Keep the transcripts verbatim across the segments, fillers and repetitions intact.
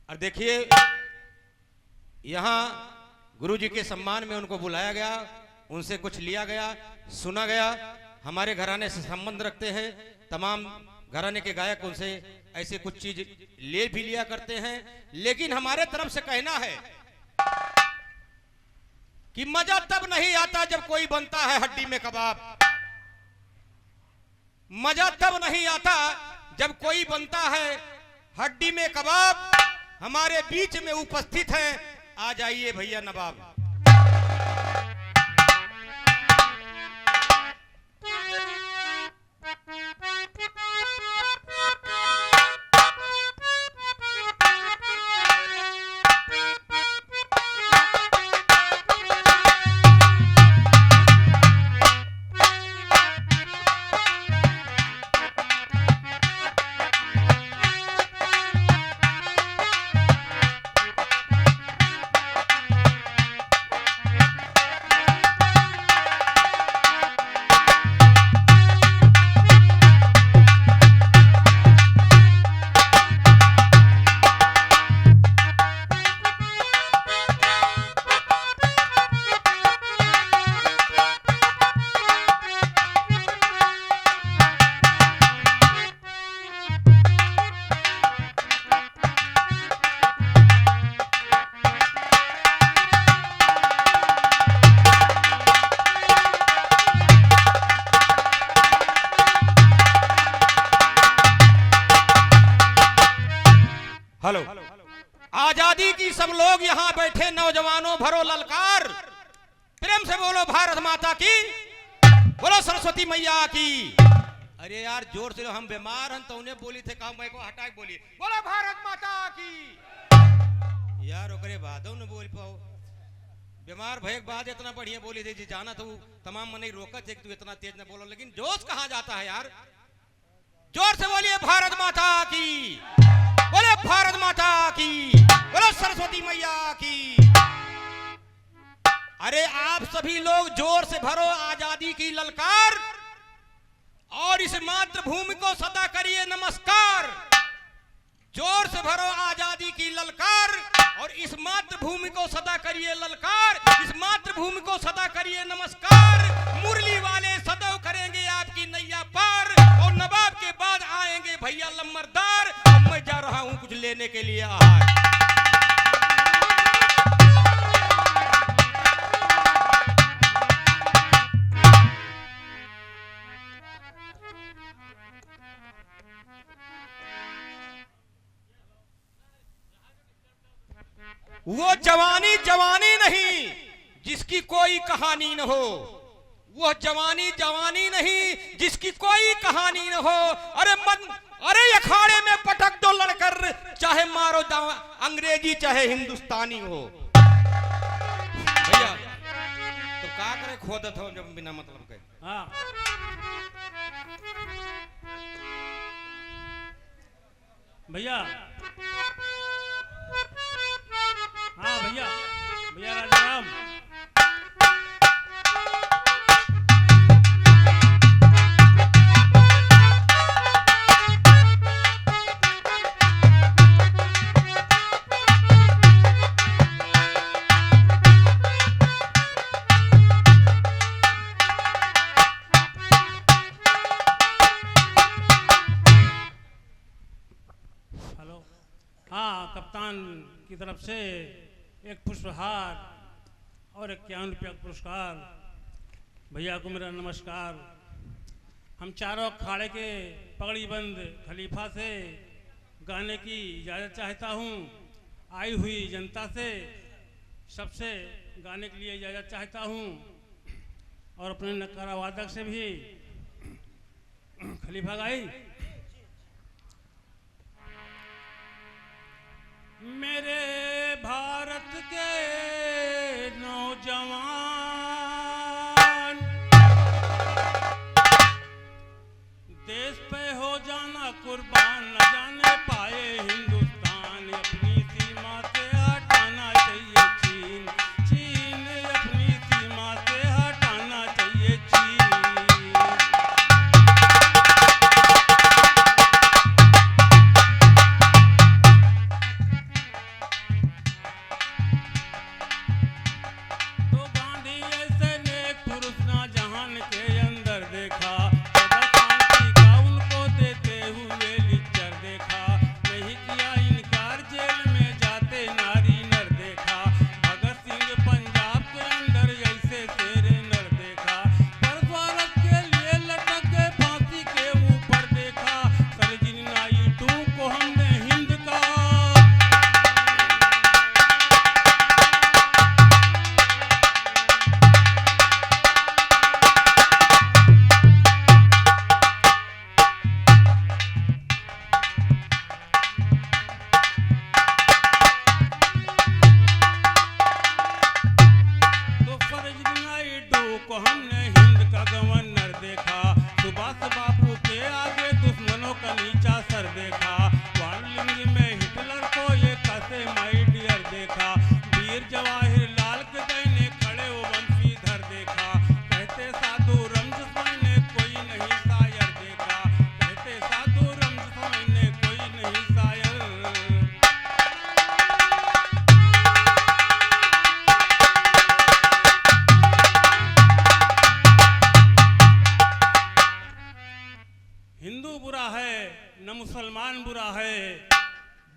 और देखिए, यहाँ गुरु जी के सम्मान में उनको बुलाया गया, उनसे कुछ लिया गया, सुना गया। हमारे घराने से संबंध रखते हैं, तमाम घराने के गायक उनसे ऐसे कुछ चीज ले भी लिया करते हैं, लेकिन हमारे तरफ से कहना है कि मजा तब नहीं आता जब कोई बनता है हड्डी में कबाब। मजा तब नहीं आता जब कोई बनता है हड्डी में कबाब। हमारे बीच में उपस्थित हैं, आ जाइए भैया नवाब। हेलो, आजादी की सब लोग यहाँ बैठे नौजवानों, भरो ललकार। प्रेम से बोलो भारत माता की, बोलो सरस्वती मैया की। अरे यार, जोर से, हम बीमार हन, तो उन्हें बोली थे, काम को हटा के बोली, बोलो भारत माता की। यार, ओकरे बाद न बोल पाओ। बीमार भए के बाद इतना बढ़िया बोली थे जी, जाना तो तमाम मनई रोकत है कि तू इतना तेज न बोलो, लेकिन जोश कहाँ जाता है यार। जोर से बोलिए भारत माता की, बोले भारत माता की, बोलो सरस्वती मैया की। अरे, आप सभी लोग जोर से भरो आजादी की ललकार और इस मातृभूमि को सदा करिए नमस्कार। जोर से भरो आजादी की ललकार और इस मातृभूमि को सदा करिए ललकार, इस मातृभूमि को सदा करिए नमस्कार। मुरली वाले सदैव करेंगे आपकी नैया पार और नवाब के बाद आएंगे भैया लम्बरदार। अब मैं जा रहा हूँ कुछ लेने के लिए आहार। वो जवानी जवानी नहीं जिसकी कोई कहानी न हो, वो जवानी जवानी नहीं जिसकी कोई कहानी न हो। अरे मन, अरे अखाड़े में पटक दो लड़कर, चाहे मारो दाव-, अंग्रेजी चाहे हिंदुस्तानी हो। भैया, तो का करे खोदत हो जब बिना मतलब के? हाँ। भैया। हाँ भैया, भैया राजाराम। हेलो। हाँ, कप्तान की तरफ से एक पुष्पहार और इक्यावन रुपया का पुरस्कार। भैया को मेरा नमस्कार। हम चारों अखाड़े के पगड़ी बंद खलीफा से गाने की इजाज़त चाहता हूँ। आई हुई जनता से सबसे गाने के लिए इजाज़त चाहता हूँ और अपने नगाड़ा वादक से भी। खलीफा गाई। मेरे भारत के नौजवान, देश पे हो जाना कुर्बान, न जाने पाए हिंदुस्तान। अपनी सीमा से हटाना चाहिए चीन, चीन अपनी सीमा से हटाना चाहिए चीन।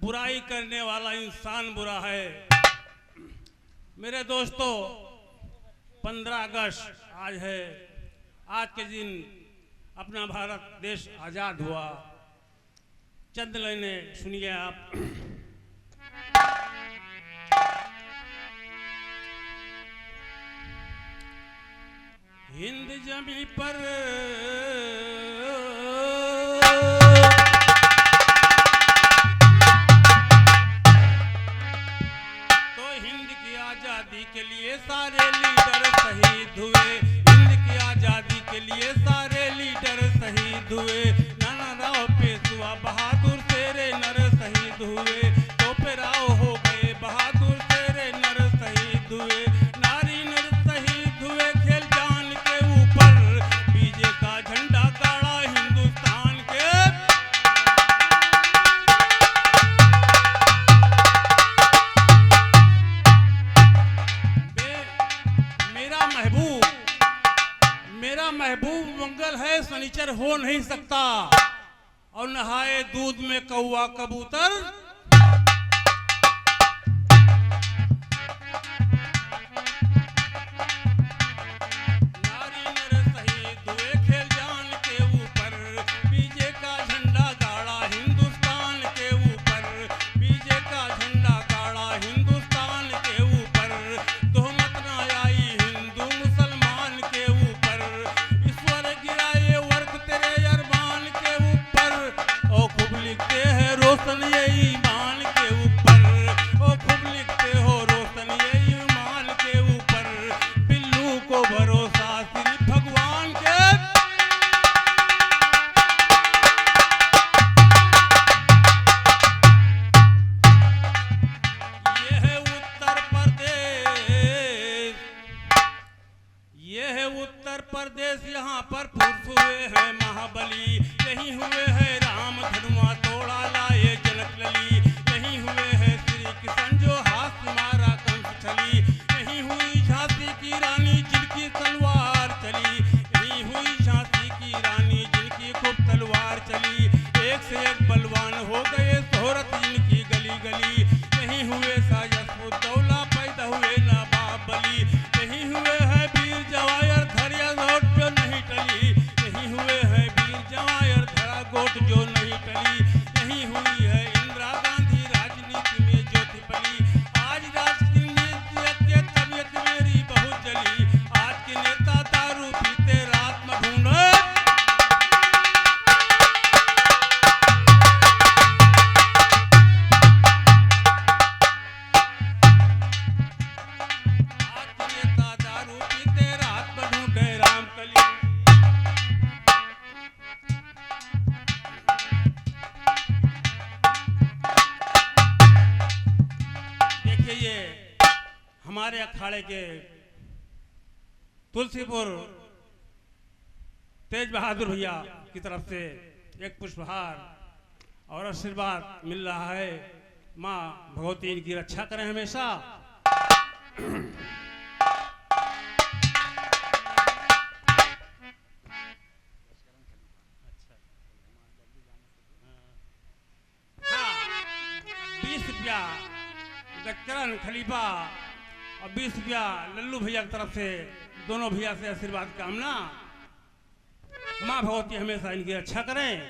बुराई करने वाला इंसान बुरा है। मेरे दोस्तों, पन्द्रह अगस्त आज है। आज के दिन अपना भारत देश आजाद हुआ। चंद लाइनें सुनिए आप। हिंद जमी पर तो हिंद की आजादी के लिए सारे लीडर शहीद हुए। हिंद की आजादी के लिए सारे लीडर शहीद हुए। नाना राव पेशवा बहादुर शेरे नर शहीद हुए। तोपे राव हो गए बहादुर शेरे नर शहीद हुए। नारी नर शहीद हुए खेल जान के ऊपर। बीजे का झंडा गाड़ा हिंदुस्तान के। बे-, मेरा महबूब, मेरा महबूब मंगल है, शनिचर हो नहीं सकता। और नहाए दूध में कौवा कबूतर। नारी नर शहीद हुए खेल जान के ऊपर, बीजे का झंडा गाड़ा हिंदुस्तान के ऊपर, बीजे का झंडा गाड़ा हिंदुस्तान के ऊपर। तोहमत ना आई हिंदू मुसलमान के ऊपर, ईश्वर गिराए वर्क तेरे अरमान के ऊपर। ओ खूब लिखते हैं रोशन ये ईमान के ऊपर, ओ खूब लिखते हो रोशन ये ईमान के ऊपर। बिल्लू को भरोसा सिर्फ भगवान के। ये है उत्तर प्रदेश, ये है उत्तर प्रदेश, यहाँ पर फुर्स हुए हैं महाबली। यहीं हुए हैं राम धनुआ तोड़ा लाए जनक लली। यहीं हुए हैं श्री कृष्ण जो हाथ मारा कंस छली। यहीं हुई झांसी की रानी जिनकी तलवार चली। यहीं हुई झांसी की रानी जिनकी खूब तलवार चली। एक से एक बलवान हो गए शोहरत जिनकी गली गली। यहीं हुए शाह यशफुद्दौला पैदा हुए नवाब अली। यहीं हुए हैं वीर जवायर धरिया लौट जो नहीं टली। यहीं हुए हैं वीर जवायर धरा गोट जो नहीं टली। यहीं हुई है इंदिरा गांधी राजनीति में ज्योति पली। आज राजनीति के तबीयत मेरी बहुत जली। आज के नेता दारू पीते रात में ढूंढे। आज के नेता दारू पीते रात में ढूंढे रामकली। देखिए, ये हमारे अखाड़े के तुलसीपुर तेज बहादुर भैया की तरफ से एक पुष्पहार और आशीर्वाद मिल रहा है। माँ भगवती इनकी रक्षा करें हमेशा। हाँ, बीस रुपया गजकरण खलीफा और बीस रुपया लल्लू भैया की तरफ से, दोनों भैया से आशीर्वाद कामना। माँ भगवती हमेशा इनकी रक्षा करें।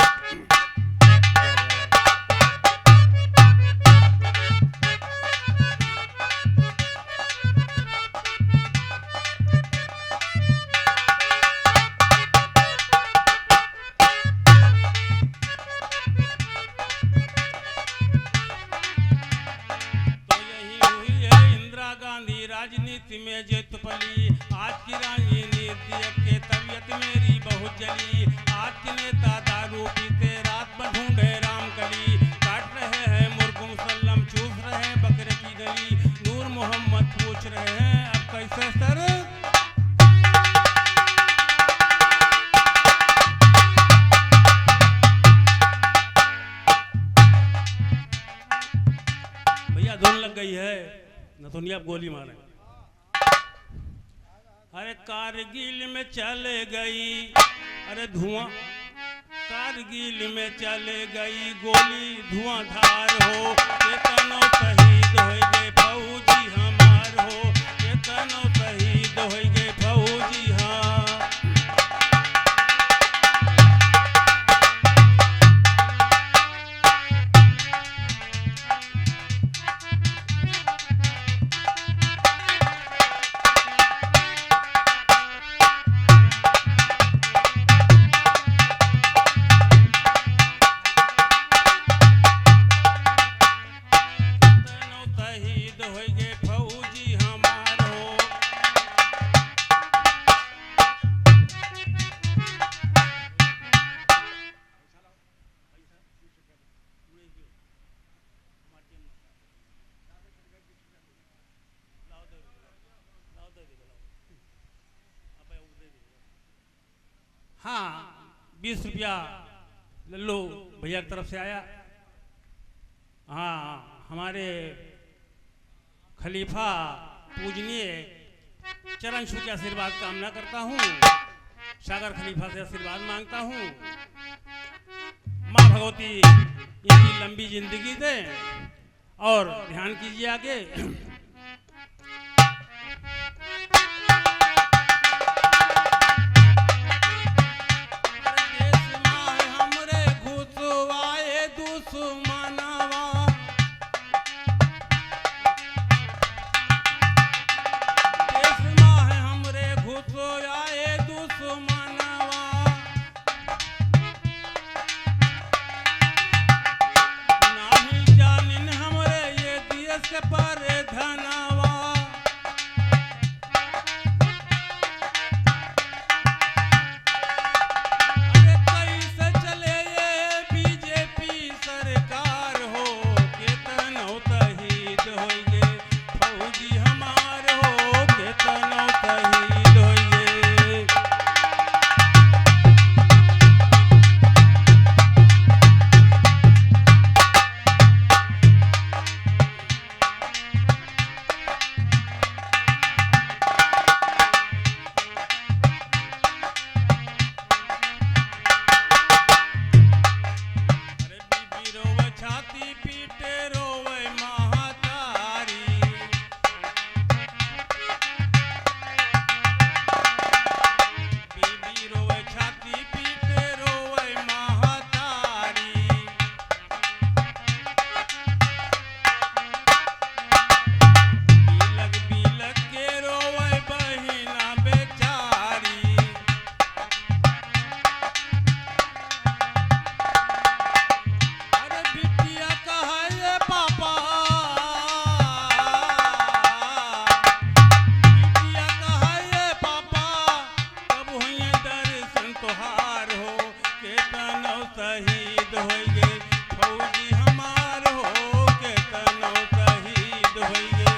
तो यही हुई है इंदिरा गांधी राजनीति में जीत पली। आज की राजनीति देख के तबीयत मेरी बहुत जली। आज के नेता दारू पीते रात में ढूंढे रामकली। काट रहे हैं मुर्ग मुसल्लम, चूस रहे हैं बकरे की नली। नूर मोहम्मद पूछ रहे हैं अब कैसे सर। भैया धुन लग गई है, नथुनिया पे गोली मारे। अरे कारगिल में चले गई, अरे धुआं, कारगिल में चले गई गोली धुआंधार हो, केतनो शहीद होइगे फौजी हमार हो, केतनो शहीद होइगे फौजी हाँ। शहीद होइगे फौजी हमार हो। हाँ, बीस रुपया लल्लू भैया की तरफ से आया। हाँ, हमारे खलीफा पूजनीय चरण छू के आशीर्वाद कामना करता हूँ, सागर खलीफा से आशीर्वाद मांगता हूँ। माँ भगवती इनकी लंबी जिंदगी दे और ध्यान कीजिए आगे। देश माहे हमरे घुसवाए दुश्मनवा। देश माहे हमरे घुसवाए दुश्मनवा। नाही जानिन हमरे ये देश के परधनवा। अरे कैसे चले ये बीजेपी सरकार हो, केतनो शहीद होइगे फौजी हमार हो, केतनो शहीद होइगे। अरे बीबी रोवे छाती पीटे रोवे महतारी। बीबी रोवे छाती पीटे रोवे महतारी। बिलख बिलख के रोवे बहिना बेचारी। अरे बिटिया कहे ये पापा, बिटिया कहे ये पापा, कब होइहैं दर्शन तोहार हो, केतनो शहीद होइगे फौजी हमार हो, केतनो शहीद होइगे।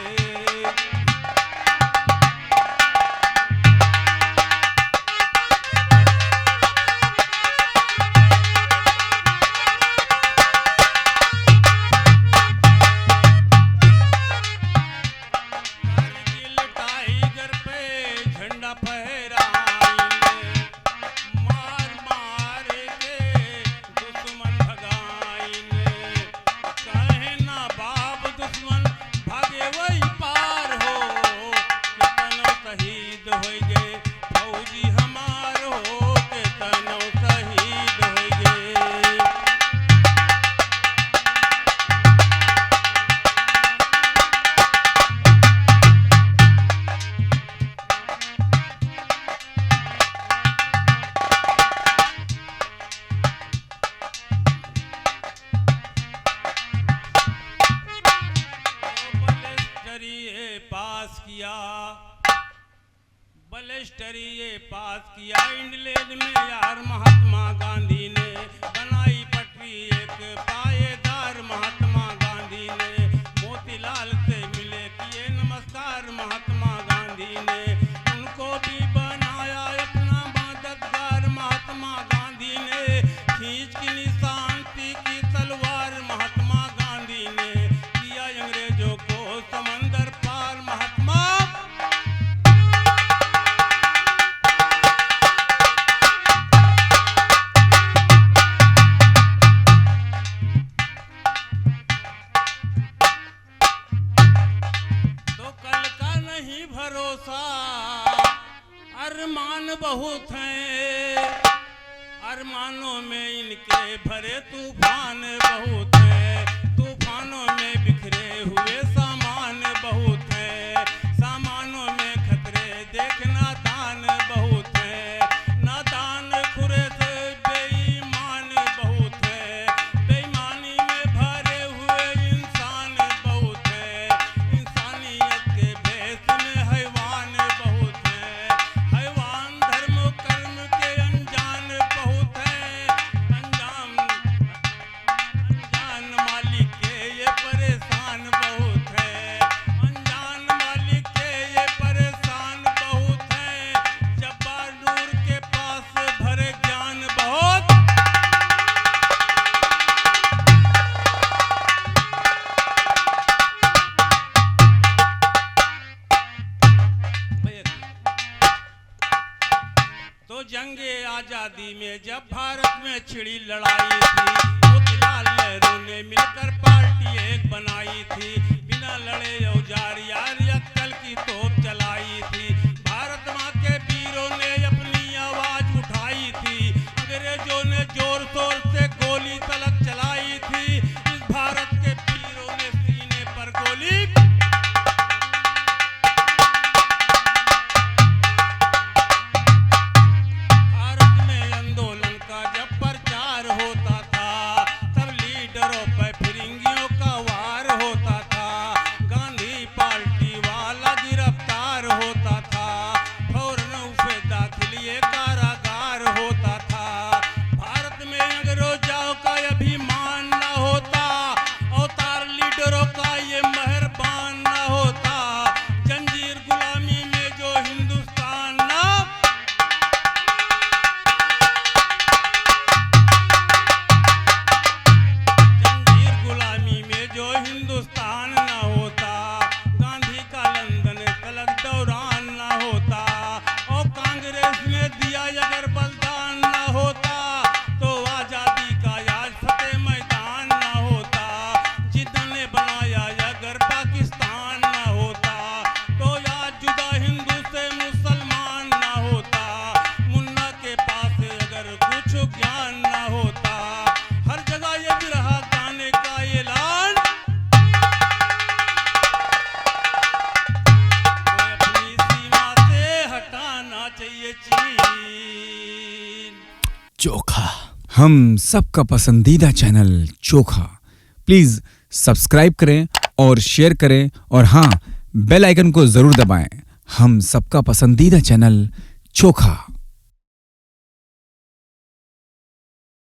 कारगिल टाइगर पे झंडा फहराइन, मार मार के दुश्मन भगाइन। कहे ना बाप दुश्मन भागे वही पार हो, केतनो शहीद होइगे फौजी हमार हो, केतनो शहीद होइगे। बैरिस्टरी ये पास किया, बैरिस्टरी ये पास किया इंग्लैंड में यार महात्मा गांधी ने, बनाई पटरी एक पायेदार महात्मा गांधी ने, मोतीलाल से मिले किए नमस्कार महात्मा गांधी ने, उनको भी बनाया अपना मददगार महात्मा गांधी ने, खींच की निशान की तलवार महात्मा गांधी ने, किया अंग्रेजों को समंदर पार महात्मा। भरोसा, अरमान बहुत हैं, अरमानों में इनके भरे तूफान बहुत हैं, तूफानों में बिखरे हुए सामान बहुत हैं, सामानों में खतरे देख नादान बहुत हैं, नादान खुरे से बेईमान बहुत हैं, बेईमानी में भरे हुए इंसान बहुत हैं, इंसानियत के भेष में हैवान बहुत हैं, हैवान धर्म कर्म के अनजान बहुत हैं, अनजान, अनजान मालिक के ये परेशान बहुत हैं, अनजान मालिक के ये परेशान बहुत हैं, जब्बार नूर के पास भरे ज्ञान बहुत। तो जंगे आजादी में जब भारत में छिड़ी लड़ाई थी, मोतीलाल नेहरू ने मिलकर पार्टी एक बनाई थी, बिना लड़े औजार यार अक्कल की तोप चलाई थी। भारत माँ के वीरों ने अपनी आवाज उठाई थी, अंग्रेजों ने जोर शोर से गोली तलक चलाई थी। इस भारत के वीरों ने सीने पर गोली। भारत में आंदोलन का जब प्रचार होता था, तब लीडरों पर फिरंगियों का वार होता था। गांधी पार्टी वाला गिरफ्तार होता था, फौरन उसे दाखिल ये कारागार होता था। भारत में अंग्रेजों का अभिमान न होता, अवतार लीडरों का ये मेहरबान न होता, जंजीर गुलामी में जो हिंदुस्तान न जंजीर गुलामी में जो हिंदुस्तान न होता, गांधी का लंदन तलक दौरान न होता, और कांग्रेस में दिया अगर बलिदान न होता, तो आजादी का आज फतेह मैदान न होता, जिद्द ने बनाया अगर पाकिस्तान न होता, तो आज जुदा हिंदू से मुसलमान ना होता, मुन्ना के पास अगर कुछ ज्ञान ना होता, हर जगह ये बिरहा गाने का ऐलान, तो अपनी सीमा से हटाना चाहिए चीन। चोखा, हम सबका पसंदीदा चैनल चोखा। प्लीज सब्सक्राइब करें और शेयर करें और हाँ, बेल आइकन को जरूर दबाएं। हम सबका पसंदीदा चैनल चोखा।